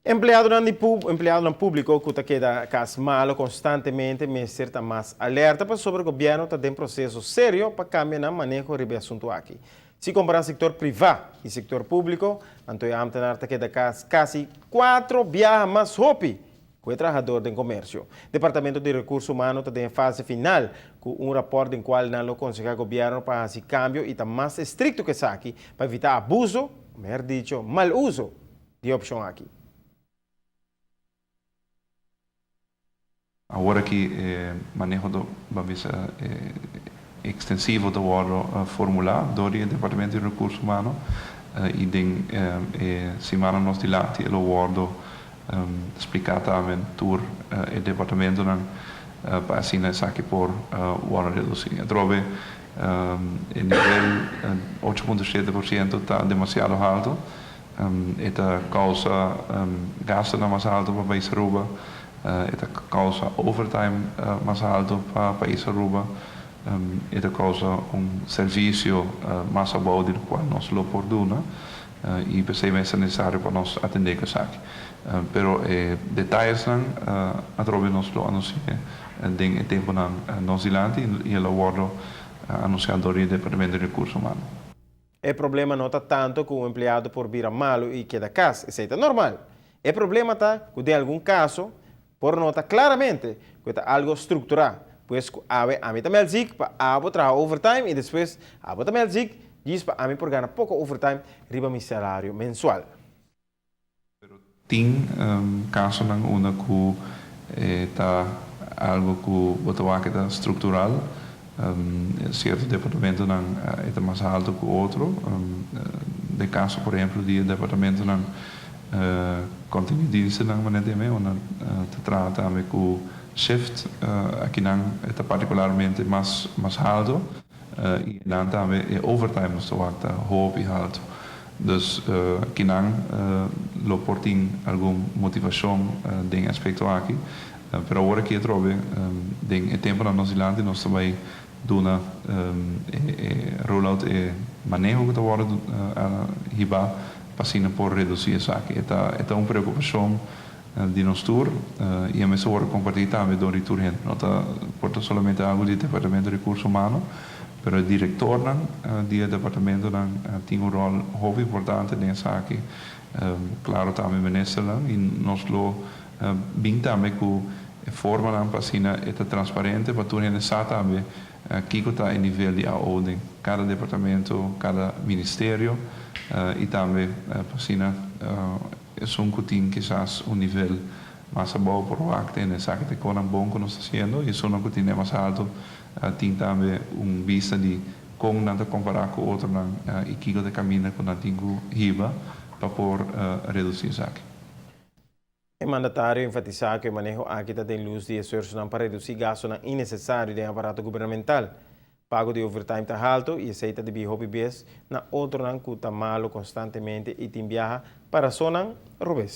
Empleadonan di empleadonan publico cu ta keda cas malo constantemente mester ta mas alerta pasobra gobierno ta den proceso serio pa cambia nan maneho riba e asunto aki. Si compara sector priva y sector publico, anto e ambtenaar ta keda cas casi cuatro biaha mas hopi cu e trahador den comercio. Departamento di Recurso Humano ta den e fase final cu un raport den cual nan lo conseha gobierno pa haci cambio y ta mas estricto cu esaki pa evita abuso, o mehor dicho mal uso, di e opcion aki. Awor aki e maneho ta ban bisa extensivo ta wordo formula door di e Departamento di Recurso Humano y den e simannan nos dilanti e lo wordo splica tambe tur e departamentonan pa asina esaki por wordo reduci. Atrobe e nivel 8.7% ta demasiado halto. E ta causa gastonan mas halto pa pais Aruba, e ta causa overtime mas halto pa pais Aruba, e ta causa un servicio mas abou di locual nos lo por duna y p'esey mes ta necesario pa nos atende cu esaki. Pero e detayesnan atrobe nos lo anuncia den e temponan nos dilanti y e lo wordo anuncia dor di e Departamento di Recurso Humano. E problema no ta tanto cu un empleado por bira malo y keda cas, esey ta normal. E problema ta cu den algun caso por nota claramente cu e ta algo structura, pues cu awe ami ta meld ziek pa abo traha overtime y despues abo ta meld ziek djis pa ami por gana poco overtime riba mi salario mensual. Pero tin casonan unda cu e ta algo cu bo ta wak e ta structural. Cierto departamentonan e ta mas halto cu otro. Den caso por ehemplo di e departamentonan continu dienstennan manera di eme unda ta traha tambe cu shift akinan e ta particularmente mas mas halto. I nan tambe e overtime nos ta wak ta hopi haltu. Dus kinan lo por tin algun motivashon den e aspekto aki. Pero awor aki atrobe den e temponan nos dilanti nos ta bai duna e rollout e maneho ku ta wòrdu hibá pa asina por redusí esaki. E ta e ta un preokupashon di nos tur y a mester worde comparti tambe door di tur hende. No ta por ta solamente algo di Departamento di Recurso Humano, pero e directornan di e departamentonan tin un rol hopi importante den esaki. Claro tambe ministernan y nos lo bin tambe cu e formanan pa asina e ta transparente pa tur hende sa tambe kico ta e nivel di AO den cada departamento, cada ministerio y tambe pa asina Esun ku tin kisas un nivel mas abou por wak tene esaki ta e konan bon ku nos ta hasiendo i esunnan ku tin e mas alto tin tambe un bista di kon nan ta kompará ku otronan i kiko ta e kaminda ku nan tin ku hiba pa por redusí esaki. E mandatario a enfatisá ku e maneho aki ta den lus di esfuersonan pa redusí gastunan innesesario den aparato gubernamental. Pago di overtime ta halto y esey ta debí hopi bes na otronan cu ta malo constantemente y tin biaha pa rasonnan robes.